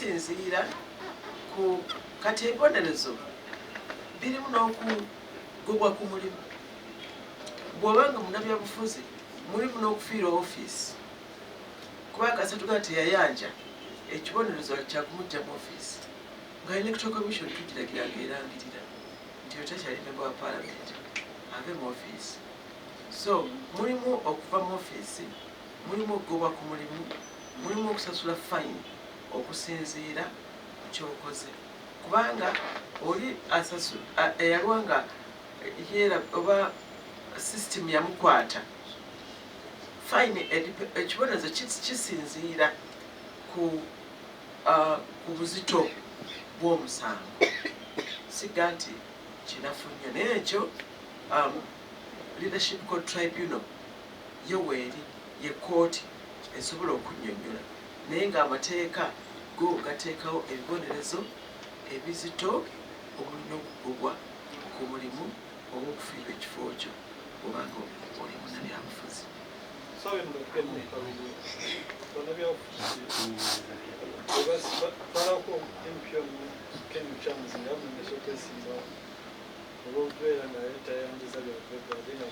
Kisinziira ku kati ebibonerezo birimu n'okugobwa ku mulimu. Bw'oba nga munnabyabufuzi, mulimu n'okufiira ofiisi, kuba kasatuga teyayanja, ekibonerezo kyakumujja mu ofiisi, nga Electoral Commission tugiragira ng'erangirira nti oyo takyali memba wa Parliament, ave mu ofiisi. So mulimu okuva mu ofiisi, mulimu okugobwa ku mulimu, mulimu okusasula fine okusinziira ku kyokoze, kubanga oli eyalwa nga yeera oba system yamukwata, fine ekibonerezo kisinziira ku buzito bw'omusango. Siga nti kinafu nnyo, naye ekyo Leadership Code Tribunal yo weeri, ye kooti esobola okunnyonnyola, naye ng'amateeka go gateekawo ebibonerezo ebizito omuli n'okugobwa ku mulimu oba okufiirwa ekifo kyo obanga oli munnabyabufuzi. Saawa eno nga tugenda mu kalulu, bannabyabufuzi twalako MP omu, Ken Lukyamuzi, nga yamulemesa okwesimbawo olw'okubeera nga yali tayanjiza byabugaga, ate nga